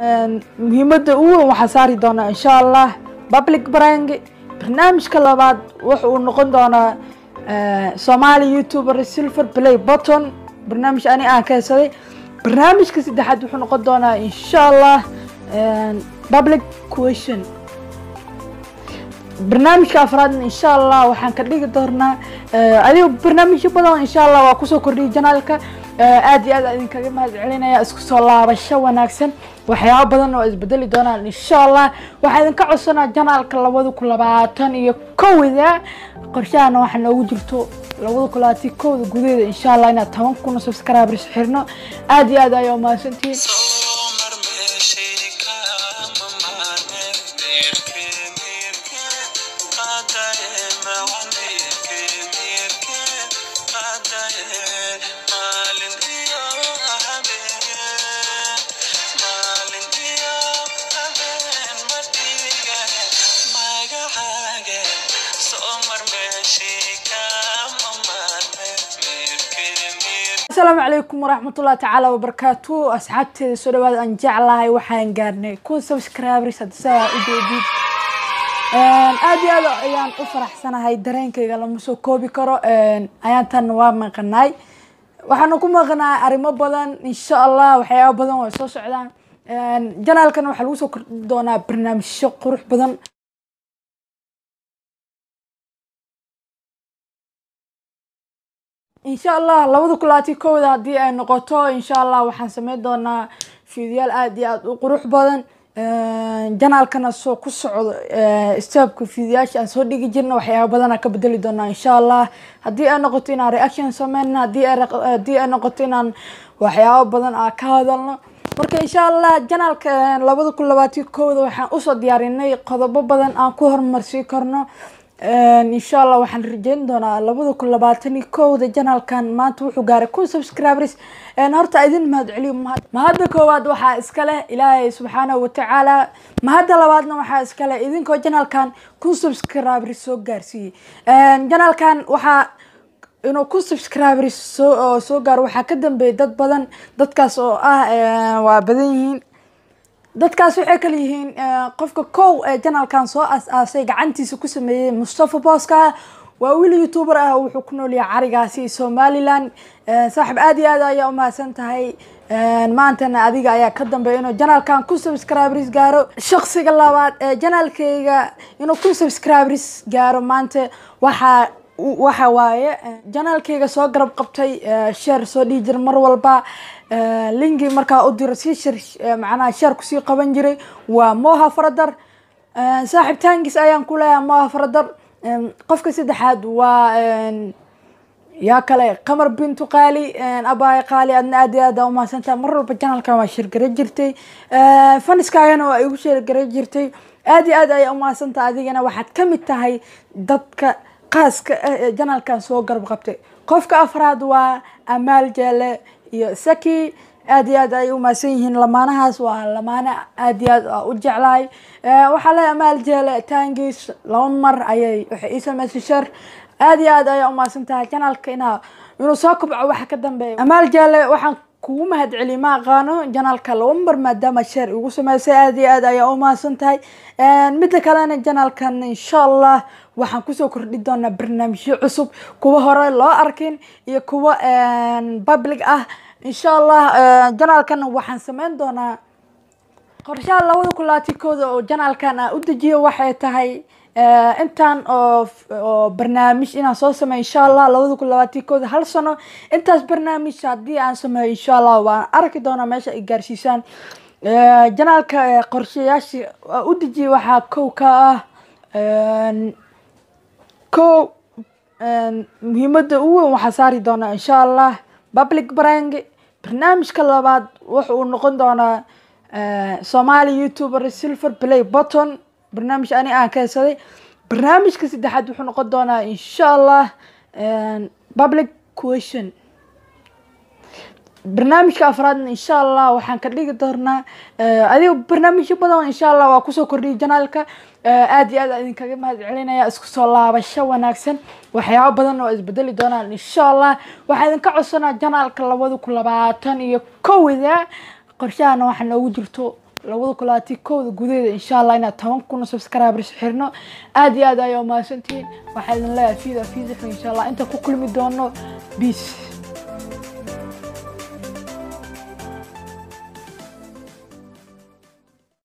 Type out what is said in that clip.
Muhiimadda ugu weyn waxaa saari doonaa, insha Allah, public prank. Barnaamijka labaad wuxa uu noqon doonaa Somali YouTuber Silver Play Button, barnaamij ani aan keensaday. Barnaamijka saddexaad wuxuu noqon doonaa, insha Allah, public question. Barnaamijka afraadna, insha Allah, waxaan ka dhigi doonaa adigo barnaamijyo badan, insha Allah, waa kusoo kordhiyay channelka. Aad iyo aad idinkaga mahad celinaya. Isku soo laabasho wanaagsan. Waxyaabo badan oo isbedeli doonaan, insha Allah. Waxaa idinka codsanaa channelka 2021-da qorshahana waxaa noogu jirto 2021-da gudaheeda, insha Allah, inaad 10,000 subscribers xirno. Aad iyo aad ayaa umahadsantihiin. Soomar meeshii kama maarme, mirke mirke qadaye maca, mirke mirke qadaye, maalin iyo habeen, maalin iyo habeen ma dhigane magacaaga. Soomar meeshii kama maarme, mirke mirke. Asalaamu calaykum waraxmatullahi tacaala wabarakaatu. Asxaabteeda, soo dhawaada. Aan jeclahay, waxaan gaarnay 1000 subscribers. Hadda saa u jeedid, aad iyo aad ayaan u faraxsanahay. Dareenkayga lama soo koobi karo. Ayaantan waa maqanaay, waxaanu ku maqanahay arrimo badan. Insha Allah, waxyaabo badan way soo socdaan. Channelkan waxaa lagu soo kordhi doonaa barnaamijyo qurux badan. Insha Allah, 2021-da haddii ay noqoto, insha Allah, waxaan sameyn doonaa fiidiyaal aad iyo aad u qurux badan. Channelkana soo ku socdo stepka fiidiyaasha aan soo dhigi jirna, waxyaaba badanaa ka bedeli doonaa, insha Allah. Haddii ay noqoto inaan reaction sameyno, haddii ay noqoto inaan waxyaabo badan aan ka hadalno. Marka, insha Allah, channelka 2021-da waxaan usoo diyaarinay qodobo badan aan ku horumarsiin karno. Insha Allah, waxaan rajeyn doonaa 2021-da. Channelkan maanta wuxuu gaaray 1000 subscribers. Horta idin mahad celiyo. Mahadda koowaad waxaa iska leh Ilaahay subxaanahu watacaala. Mahadda labaadna waxaa iska leh idinkoo channelkan 1000 subscribers soo gaarsiiyey. Channelkan waxaa inuu 1000 subscribers soo gaaro waxaa ka dambeeyay dad badan. Dadkaas oo ah waa badan yihiin. Dadkaas waxay kala yihiin qofka kow ee channelkan soo aas-aasay, gacantiisa ku sameeyey, Mustafa Booska. Waa wiil YouTuber ah, wuxuu ku nool yahay carigaasi Somaliland. Saaxib, aad iyo aad ayaa umahadsan tahay. Maantana adiga ayaa ka dambeeya inuu channelkan 1000 subscribers gaaro. Shaksiga labaad ee channelkayga inuu 1000 subscribers gaaro maanta waxa waaye channelkayga soo garab qabtay, share soo dhihi jira mar walba, linki markaa u diro sii share, macnaha share kusii qaban jiray, waa Moha Faradar. Saaxiib, thanks ayaan ku leeyahay, Moha Faradar. Qofka saddexaad waa yaa kale? Qamar Bintu Qaali. Abaay Qaali, adna aad iyo aad aa umahadsantahay. Mar walba channelkan waa share garan jirtay, fanskaagana waa igu share garan jirtay. Aad iyo aad ayaa umahadsantahay. Adigana waxaad ka mid tahay dadka qaaska ah ee channelkan soo garab qabtay. Qofka afraad waa Amaal Jeele iyo Saki. Aad iyo aad ay umahadsan yihiin lamaanahaas. Waa lamaane aad iyo aad u jeclahay. Waxaa leeyahay Amaal Jeele, thanks. Laba mar ayay waxay ii sameysay share. Aad iyo aad ayaa umahadsan tahay. Channelka inuu soo kobco waxa ka dambeeya Amaal Jeele. Waxaan kugu mahad celiy ma aqaano. Channelka laba mar maadaama share igu sameysay, aad iyo aad ayaa umahadsan tahay. Midda kalena, channelkan, insha Allah, waxaan kusoo kordhi doonaa barnaamijyo cusub, kuwa hore loo arkin iyo kuwa public ah, insha Allah. Channelkan waxaan sameyn doonaa qorshaha 2021-da oo channelkan aan u dejiyo. Waxay tahay intaan oo barnaamij inaan soo sameeyo, insha Allah, 2021-da, hal sano. Intaas barnaamij haddii aan sameeyo, insha Allah, waan arki doonaa meesha ay gaarsiisaan channelka. Qorshayaasha u dejiyay waxaa kow ka ah, kow, muhiimadda ugu weyn waxaa saari doonaa, insha Allah, public prank. Barnaamijka labaad wuxa uu noqon doonaa Somali YouTuber Silver Play Button, barnaamij ani aan keensaday. Barnaamijka saddexaad wuxuu noqon doonaa, insha Allah, public question. Barnaamijka afraadna, insha Allah, waxaan ka dhigi doonaa adigo barnaamijyo badan, insha Allah, waa kusoo kordhiyay channelka. Aad iyo aad idinkaga mahad celinaya. Isku soo laabasho wanaagsan. Waxyaabo badan oo isbedeli doonaan, insha Allah. Waxaa idinka codsanaa channelka 2021-da qorshahana waxaa noogu jirto 2021 gudaheeda, insha Allah, inaan 10,000 oo subscribers xirno. Aad iyo aad ayaa umahadsantihiin. Waxaa idin leeyahay fida fida, insha Allah inta ku kulmi doono. Peace.